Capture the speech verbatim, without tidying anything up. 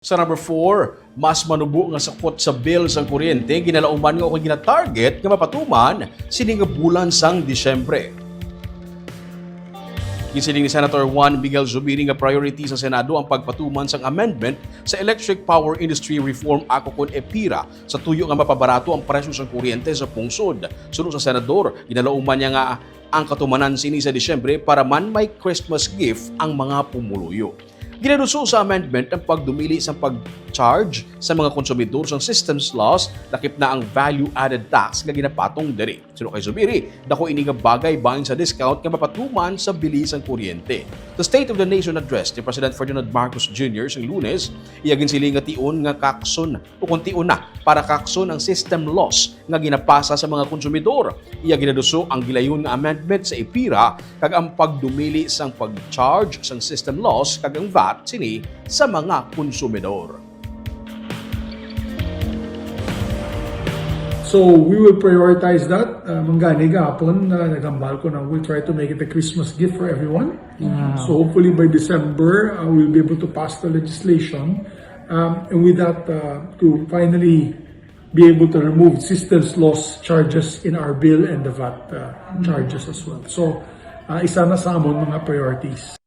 Sa number four, mas manubo nga sakot sa bill sang kuryente ginalauman nga ukon ginatarget nga mapatuman sini nga bulan sang Disyembre. Ginsiling ni Senator Juan Miguel Zubiri nga priority sa Senado ang pagpatuman sang amendment sa Electric Power Industry Reform Act ukon EPIRA sa tuyo nga mapabarato ang presyo sang kuryente sa pungsod. Suno sa senador, ginalauman niya nga ang katumanan sini sa Disyembre para man may Christmas gift ang mga pumuluyo. Ginaduso sa amendment ang pagdumili sa pag-charge sa mga konsumidor sang systems loss, lakip na ang value-added tax nga ginapatong diri. Suno kay Zubiri, dako ini nga bagay bahin sa discount nga mapatuman sa bili sang kuryente. Sa State of the Nation Address ni President Ferdinand Marcos Junior sang Lunes, iya ginsiling nga tion nga kakson ukon tion na para kakson ang system loss nga ginapasa sa mga konsumidor. Iya ginaduso ang gilayon nga amendment sa EPIRA kag ang pagdumili sang pag-charge sang system loss kag ang VAT sini sa mga konsumidor. So we will prioritize that. Uh, manggani gahapon, uh, naghambal ko na we'll try to make it a Christmas gift for everyone. So hopefully by December, uh, we'll be able to pass the legislation. Um, and with that, uh, to finally be able to remove systems loss charges in our bill and the VAT uh, charges as well. So, uh, isa na sa amon mga priorities.